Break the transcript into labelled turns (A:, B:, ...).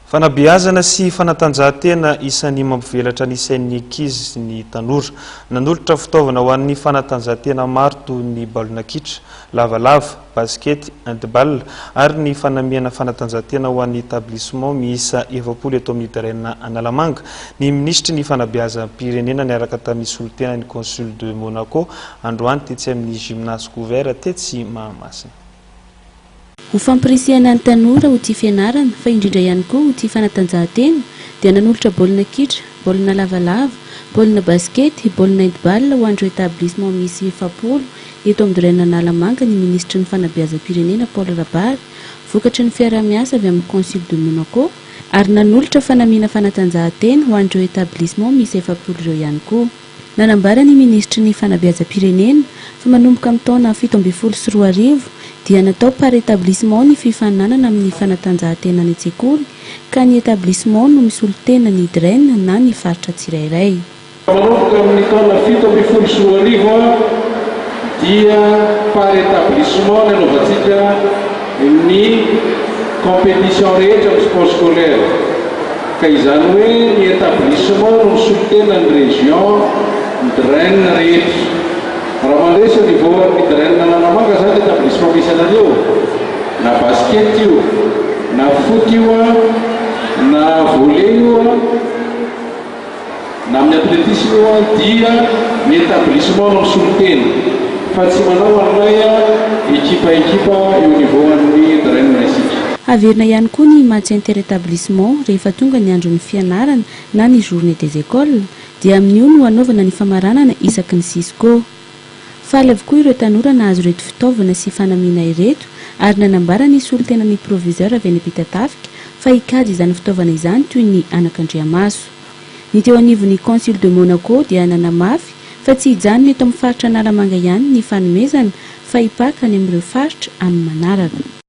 A: Fanabeazana sy fanatanjahantena isan'ny mampivelatra ny sain'ny ankizy ny tanora. Nanolotra fitaovana ho an'ny fanatanjahantena maro toy ny baolina kitra, lavalava, basikety, handball ary ny fanamiana fanatanjahantena ho an'ny établissement miisa 40 eto amin'ny DREN Analamanga ny minisitry ny fanabeazam-pirenena niaraka tamin'ny solontenan'ny consul de Monaco androany tetsy amin'ny gymnase couvert tetsy Mahamasina.
B: Ho fampirisihana ny tanora ho tia fianarana fa indrindra ihany koa ho tia fanatanjahantena dia nanolotra baolina kitra, baolina lavalava, baolina basikety, baolina handball ho an'ireo établissement misy 40 eto amin'ny DREN Analamanga ny minisitry ny fanabeazam-pirenena Paul Rabary vokatry ny fiarah-miasa avy amin'ny consul de Monaco ary nanolotra fanamiana fanatanjahantena ho an'ireo établissement misy 40 ireo ihany koa. Nanambara ny minisitry ny fanabeazam-pirenena fa manomboka amin'ny taona 2017 dia natao par établissement ny fifaninanana amin'ny fanatanjahantena any an-tsekoly ka ny établissement no misolo tena ny DREN na ny faritra tsirairay.
C: Manomboka amin'ny taona 2017 dia par établissement ny anaovantsika ny compétition rehetra amin'ny sport scolaire, ka izany hoe ny établissement no misolo tena ny région, ny DREN rehetra. Raha mandresy niveau ny DREN Analamanga zany établissement misy anareo, na basket io, na foot io a, na volley io a, na amin'ny athlétisme io a, dia ny établissement no misolo tena fa tsy manao an'ilay ekipa ekipa eo niveau an'ny DREN isika.
B: Haverina ihany koa ny match inter-établissement rehefa tonga ny andron'ny fianarana na ny journée des écoles, dia amin'io no hanaovana ny famaranana isaky ny Cisco. Faly avokoa ireo tanora nahazo ireto fitaovana sy fanamiana ireto ary nanambara ny solontenan'ny proviseur avy any Ampitatafika fa hikajy izany fitaovana izany toy ny anakandriamaso. Ny teo anivon'ny consul de Monaco dia nanamafy fa tsy hijanona eto amin'ny faritra Analamanga ihany ny fanomezana fa hipaka any amin'ireo faritra amin'ny manaraka.